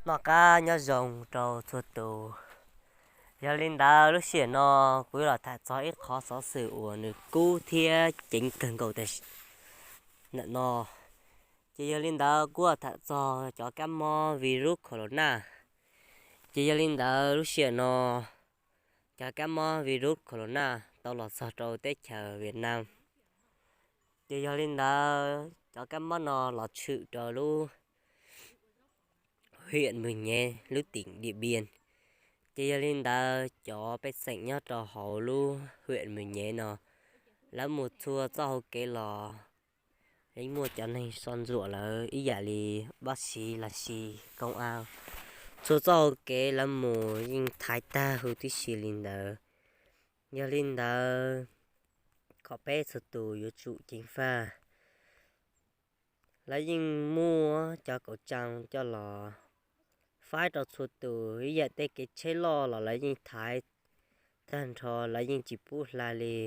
Noj qab nyob zoo rau txhua tus. Yog li ntawd lub sij hawm no kuv yuav los tham txog ib qhov xov xwm uas nws kub thiab ceev kawg nkaus tam sim no. Ces yog li ntawd kuv tham txog cov kab mob virus corona. Ces yog li ntawd lub sij hawm no cov kab mob virus corona tau los txog rau teb chaws Vietnam. Ces yog li ntawd cov kab mob no los tshwm rau lub huyện Mường Nhé, lub tỉnh Điện Biên. Ces yog li ntawd cov pej xeem nyob rau hauv lub huyện Mường Nhé no, lawv mus txhua txoj hauv kev los yeej muaj cov neeg soj ntsuam lawv ib yam li bác sĩ los sis công an. Txhua txoj hauv kev lawv mus yeej thaiv tag huv tib si li ntawd. Yog li ntawd kom peb txhua tus yuav tsum ceev faj. Lawv yeej muaj cov khẩu trang coj los faib rau txhua tus, ib yam tej kev tsheb loj los lawv yeej thaiv tag nrho, lawv yeej tsis pub hla li,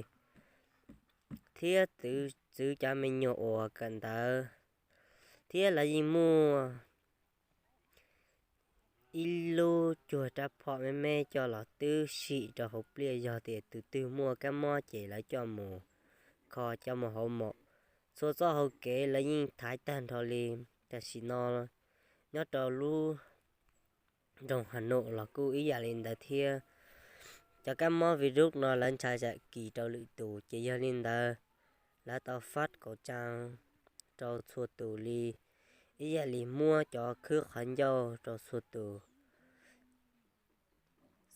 thiab txwv cov me nyuam uas kawm ntawv, thiab lawv yeej muaj ib lub cuag rab phom me me coj los twb sim rau hauv pliaj, yog tias tus twg muaj kab mob ces lawv coj mus kho coj mus hauv mom. Txhua txoj hauv kev lawv yeej thaiv tag nrho li. Tam sim no nyob rau lub nroog Hà Nội los kuj ib yam li ntawd thiab. Cov kab mob virus no lawv ntshai tsam kis rau lwm tus, ces yog li ntawd lawv tau phát khẩu trang rau txhua tus li, ib yam li muab cov khwb qhov ncauj rau txhua tus,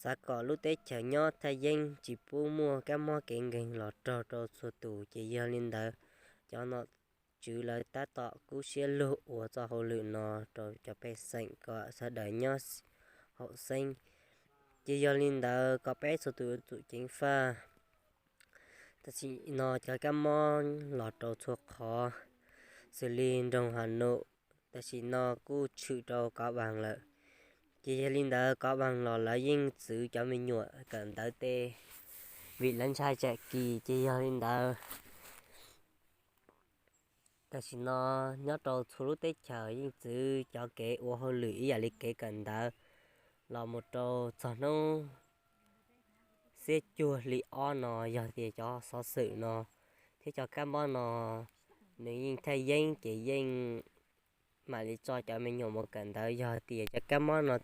xav kom lub teb chaws nyob thaj yeeb tsis pub muaj kab mob kev nkeeg los raug rau txhua tus. Ces yog li ntawd cov nom tswv lawv tab tom kub siab lug ua txoj hauj lwm no rau cov pej xeem kom sawv daws nyob haum xeeb. Ces yog li ntawd kom peb txhua tus yuav tsum ceev faj. Tam sim no cov kab mob los rau txhua qhov, xws li nroog Hà Nội tam sim no kuj tshwm rau Cao Bằng lawm. Ces yog li ntawd Cao Bằng los lawv yeej txwv cov me nyuam kawm ntawv tej, vim lawv ntshai tsam kis. Ces yog li ntawd tam sim no nyob rau txhua lub teb chaws yeej txwv cov kev ua hauj lwm ib yam li kev kawm ntawv los mus rau txog hnub xiab cuag hli ob no. Yog tias cov xov xwm no thiab cov kab mob no nws yeej thaj yeeb ces yeej mam li tso cov me nyuam mus kawm ntawv. Yog tias cov kab mob no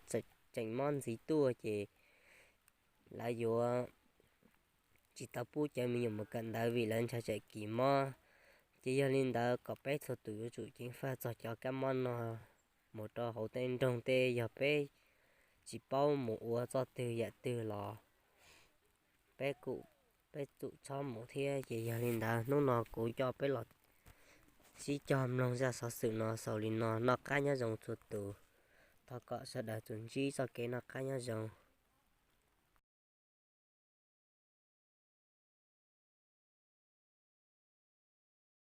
tseem mob ntxiv tuaj ces lawv yuav tsis tau pub cov me nyuam mus kawm ntawv vim lawv ntshai tsam kis mob. Ces yog li ntawd kom peb txhua tus yuav tsum ceev faj txog cov kab mob no mus rau hauv tej nroog tej, yog peb tsis paub mus ua txoj twg yam twg los peb kuj, peb tsum txhob mus thiab. Ces yog li ntawd hnub no kuv coj peb los sib cog mloog zaj xov xwm no xaus li no. Noj qab nyob zoo txhua tus, thov kom sawv daws tsuas ntsib txoj kev noj qab nyob zoo.